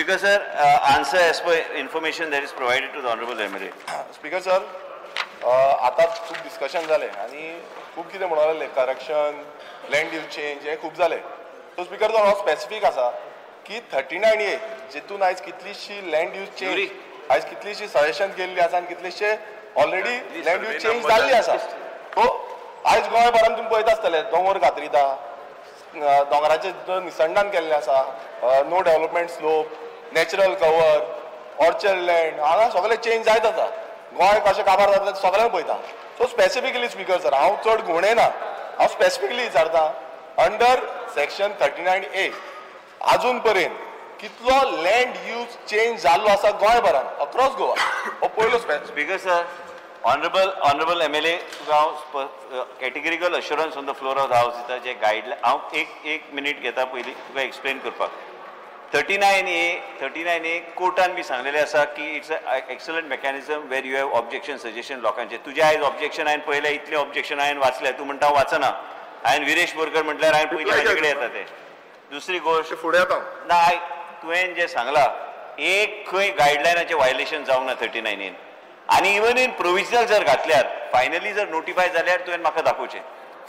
Speaker sir, answer as per information that is provided to the honourable MLA. Speaker sir, आतां खूब discussion जालें आनी खूब कितें म्हणून लागलें, करप्शन, लँड यूज चेंज हें खूब जालें. सो स्पीकर सर, हो स्पेसिफीक आसा की 39A जितून आयज कितलीशी लँड यूज चेंज, आयज कितलीशी सजेशन गेल्ली आसा आनी कितलेशे ऑलरेडी लँड यूज चेंज जाल्ली आसा. सो आयज गोंयभरान तुमी पळयता आसतले, दोंगर कातरिता, दोंगराचें निसंडान केल्लें आसा, no development slope, natural cover, orchard land, हांगा सगळें चेंज जायत आसा. गोंय कशें काबार जाता सगळ्यांक पळयता. सो स्पेसिफिकली स्पीकर सर, हांव चड घुंवडयना, हांव स्पेसिफिकली विचारता, अंडर सेक्शन 39A आजून पर्यंत कितलो लँड यूज चेंज जाल्लो आसा गोंयभरान, अक्रॉस गोवा, हो पयलो. Speaker sir, honourable MLA, तुका हांव categorical assurance on the floor of the house दिता. जे गायडलायन हांव एक मिनीट घेता पयलीं तुका एक्सप्लेन करपाक. 39A कोर्टान बी सांगलेलें आसा की it's a excellent mechanism where you have objection suggestion लोकांचे. तुजें आयज ऑब्जेक्शन हांवें पळयलें, इतलें ऑब्जेक्शन हांवें वाचलें, तूं म्हणटा हांव वाचना. हांवें विरेश बोरकर म्हटल्यार हांवें पयलीं म्हाजे कडेन येता तें. दुसरी गोश्ट फुडें येता ना, तुवें जें सांगलां एक खंय गायडलायनाचें वायलेशन जावंक ना 39Aन. आनी इवन इन प्रोविजनल जर घातल्यार फायनली जर नोटिफाय जाल्यार तुवें म्हाका दाखोवचें.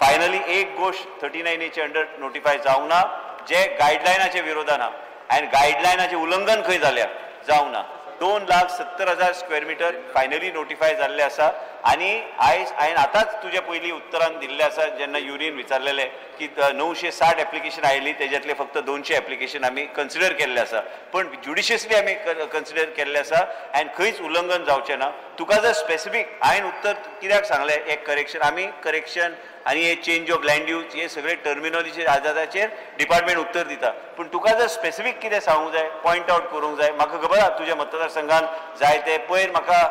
फायनली एक गोश्ट 39Aचे अंडर नोटिफाय जावंक ना जे गायडलायनाचे विरोधान आहा आनी गायडलायनाचें उल्लंघन खंय जाल्या जावंक ना. 2,70,000 स्क्वेअर मिटर फायनली नोटिफाय जाल्ले आसा. आनी आयज हांवें आतांच तुज्या पयलीं उत्तरान दिल्लें आसा, जेन्ना युनियन विचारलेलें की 960 एप्लिकेशन आयली, तेज्यातले फक्त 200 एप्लिकेशन आमी कन्सिडर केल्ले आसा, पण ज्युडिशियसली आमी कन्सिडर केल्ले आसा आनी खंयच उल्लंघन जावचें ना. तुका जर स्पेसिफीक हांवें उत्तर कित्याक सांगलें, एक करेक्शन, आमी करेक्शन आनी हे चेंज ऑफ लँड यूज हे सगळे टर्मिनॉलॉजीचे आदाराचेर डिपार्टमेंट उत्तर दिता. पूण तुका जर स्पेसिफीक कितें सांगूंक जाय, पॉयंट आवट करूंक जाय, म्हाका खबर आहा तुज्या मतदारसंघान जाय ते पयर म्हाका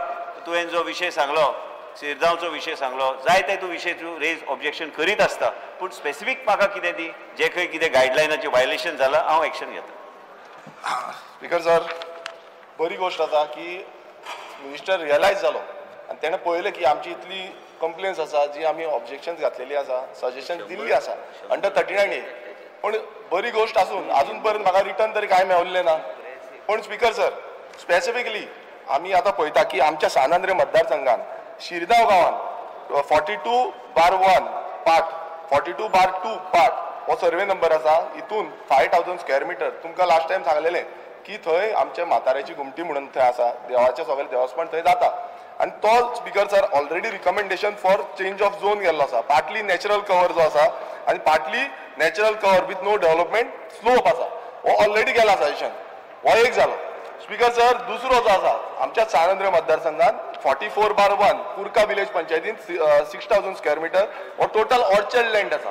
तुवें जो विशय सांगलो, शिरगांवचो विशय सांगलो, जाय ते तूं विशय तूं रेज ऑब्जेक्शन करीत आसता, पूण स्पेसिफीक म्हाका कितें दी जे खंय कितें गायडलायनाचें वायलेशन जालां हांव एक्शन घेता. स्पीकर सर, बरी गोश्ट आसा की मिनिस्टर रियलायज जालो आनी तेणें पळयलें की आमची इतली कंप्लेन्स आसा जी आमी ऑब्जेक्शन्स घातलेली आसा, सजेशन दिल्ली आसा अंडर 39A. पूण बरी गोश्ट आसून आजून पर्यंत म्हाका रिटर्न तरी कांय मेळिल्लें ना. पूण स्पीकर सर, स्पेसिफिकली आमी आतां पळयता की आमच्या सान आंद्रे मतदारसंघान शिरदांव गांवान 42/1 पार्ट, 42/2 पार्ट हो सर्वे नंबर आसा, हितून 5000 स्क्वेअर मिटर तुमकां लास्ट टायम सांगलेलें की थंय आमच्या म्हाताऱ्याची घुमटी म्हणून थंय आसा, देवाचें सगळें देवस्पण थंय जाता. आनी तो speaker sir already recommendation for change of zone गेल्लो आसा. पार्टली नॅचरल कवर जो आसा आनी partly natural cover with no development slope आसा, हो ऑलरेडी गेला सजेशन, हो एक जालो. स्पीकर सर, दुसरो जो आसा आमच्या सान आंद्रे मतदारसंघान 44/1 कुर्का विलेज पंचायतीन 6000 स्क्वेअर मिटर हो टोटल ऑर्चर्ड लँड आसा.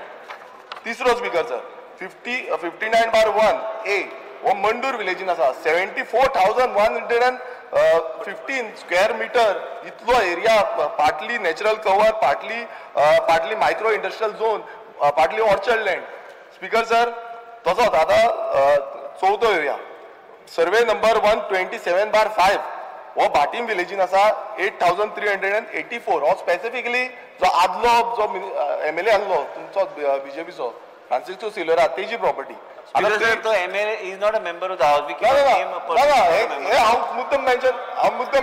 तिसरो स्पीकर सर, 59/1A हो मंडूर विलेजीन आसा, 74,115 स्क्वेअर मिटर इतलो area, partly natural cover, partly micro industrial zone, partly orchard land. Speaker sir, तसोच आतां चवथो एरिया सर्वे नंबर 127/5 हो भाटीम विलेजीन आसा, 8,384 हो स्पेसिफिकली जो आदलो जो MLA आसलो तुमचो बीजेपीचो फ्रांसिस्को सिल्वेरा तेजी प्रॉपर्टी. तो MLA is not a member of the house. हे हांव मुद्दम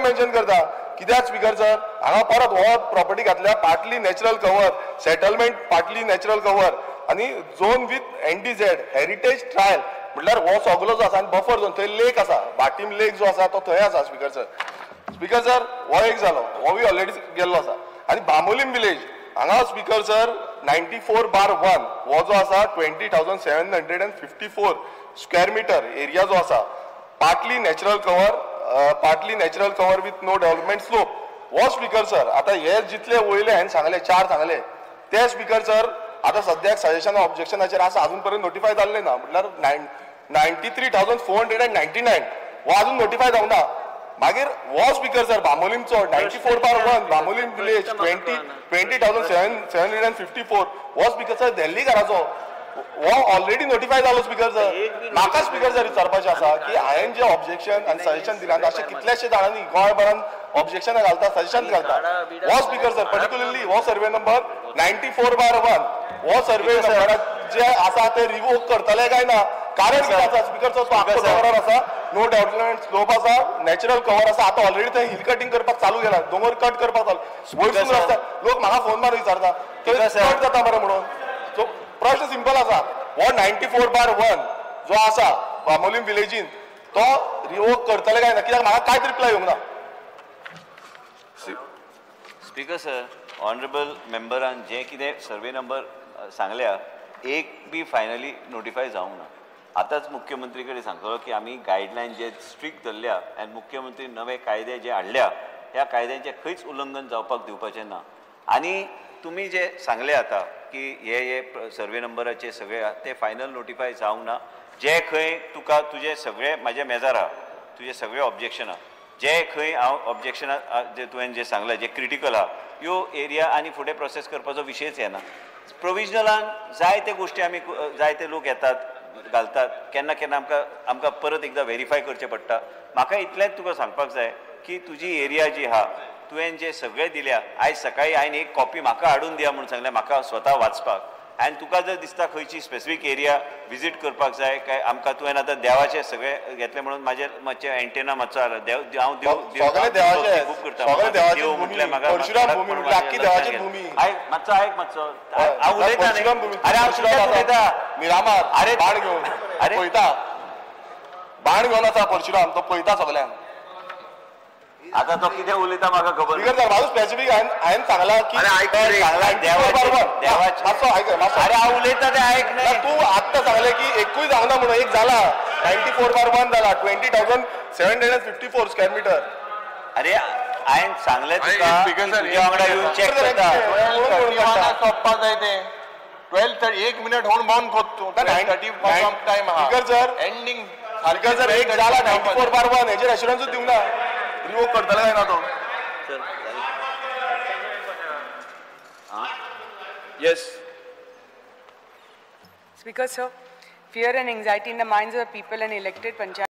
मेन्शन करता कित्याक स्पीकर सर, हांगा परत हो प्रॉपर्टी घातल्या partly natural cover, settlement partly natural cover आनी zone with NDZ heritage trial, म्हटल्यार हो सगलो जो आसा आनी बफर झोन, थंय लेक आसा, भाटीम लेक जो आसा तो थंय आसा. स्पीकर सर, स्पीकर सर हो एक जालो, होवूय ऑलरेडी गेल्लो आसा. आनी बांबोलीम विलेज हांगा स्पीकर सर 94/1 हो जो आसा 20,754 स्क्वेअर मिटर एरिया जो आसा, partly natural cover, partly natural cover with no development slope हो स्पीकर सर. आतां हे जितले वयले हांवें सांगले, 4 सांगले ते स्पीकर सर आतां सद्याक सजेशन ऑब्जेक्शनाचेर आसा, आजून पर्यंत नोटिफाय जाल्ले ना. म्हटल्यार 93,499 हो आजून नोटिफाय जावंक ना. मागीर हो स्पीकर सर बांबोलीमचो 94/1 बांबोलीम विलेज 20,754 हो स्पीकर सर दिल्लीकाराचो हो ऑलरेडी नोटिफाय जालो स्पीकर सर. म्हाका स्पीकर सर विचारपाचें आसा की हांवें जें ऑब्जेक्शन आनी सजेशन दिलां अशें कितल्याशे जाणांनी गोंयभरान ऑब्जेक्शनां घालता, सजेशन घालता. हो स्पीकर सर पर्टिक्युलरली हो सर्वे नंबर 94/1 हो सर्वे नंबराक जे आसा ते रिवोक करतले काय ना? कारण कितें आसा स्पीकर सर, तो आख्खो दोंगरार आसा, नो डेव्हलपमेंट स्लोप आसा, नॅचरल कवर आसा. आतां ऑलरेडी ते हिल कटिंग करपाक चालू केला, दोंगर कट करपाक चालू. वयरसून रस्ता लोक म्हाका फोन मारून विचारता कट जाता मरे म्हणून. सो प्रश्न सिंपल आसा, हो 94/1 जो आसा बांबोलीम विलेजीन तो रिवोक करतले काय ना? कित्याक म्हाका कांयच रिप्लाय येवंक ना. स्पीकर सर, ऑनरेबल मेंबरान जे कितें सर्वे नंबर सांगल्या एक बी फायनली नोटिफाय जावंक ना. आतांच मुख्यमंत्री कडेन सांगतलो की आमी गायडलायन जे स्ट्रिक्ट धरल्या आनी मुख्यमंत्री नवे कायदे जे हाडल्या ह्या कायद्यांचें खंयच उल्लंघन जावपाक दिवपाचें ना. आनी तुमी जे सांगले आतां की हे हे सर्वे नंबराचे सगळे ते फायनल नोटिफाय जावंक ना. जे खंय तुका तुजे सगळे म्हाज्या मेजार आहा, तुजे सगळे ऑब्जेक्शन आहा, जे खंय हांव ऑब्जेक्शनां जे तुवें जे सांगलां जे क्रिटिकल आहा ह्यो एरिया आनी फुडें प्रोसेस करपाचो विशयच येना. प्रोविजनलान जायते गोश्टी आमी जायते लोक येतात घालतात, केन्ना केन्ना आमकां आमकां परत एकदां वेरीफाय करचें पडटा. म्हाका इतलेंच तुका सांगपाक जाय की तुजी एरिया जी आहा तुवें जे सगळे दिल्या, आयज सकाळी हांवें एक कॉपी म्हाका हाडून दिया म्हूण सांगलें म्हाका स्वता वाचपाक. आनी तुका जर दिसता खंयची स्पेसिफीक एरिया विजीट करपाक जाय काय आमकां, तुवें आतां देवाचे सगळे घेतले म्हणून म्हाजेर मातशें एंटेना मातसो आयलो. देव हांव देव खूब करता, देव म्हटल्यार म्हाका आयक मातसो, आयक मातसो, हांव उलयता. अरे हांव उलयता मिरामार, अरे बाण घेवन, अरे पळयता बाण घेवन आसा परशुराम, तो पळयता सगळ्यांक. आता तो कितें उलयता म्हाका खबर ना. म्हाजो स्पेसिफीक हांवें सांगला की मातसो आयक, अरे हांव उलयता तें आयक न्ही. तूं आत्तां सांगलें की एकूय जावना म्हणून, एक जाला 94/1 जाला 20,754 स्क्वेअर मिटर. अरे हांवें सांगलें तुका तुज्या वांगडा येवन चॅक करता. सोंपपा जाय तें 12:30 एक मिनट होऊन बंद कोत तूं. 12:30 टायम आहा एंडींग. स्पीकर सर एक जाला 94/1 हेजेर एश्युरन्सूच दिवंक ना. रिवोक करतले काय ना तो? Yes Speaker sir, fear and anxiety in the minds of the people and elected panchayat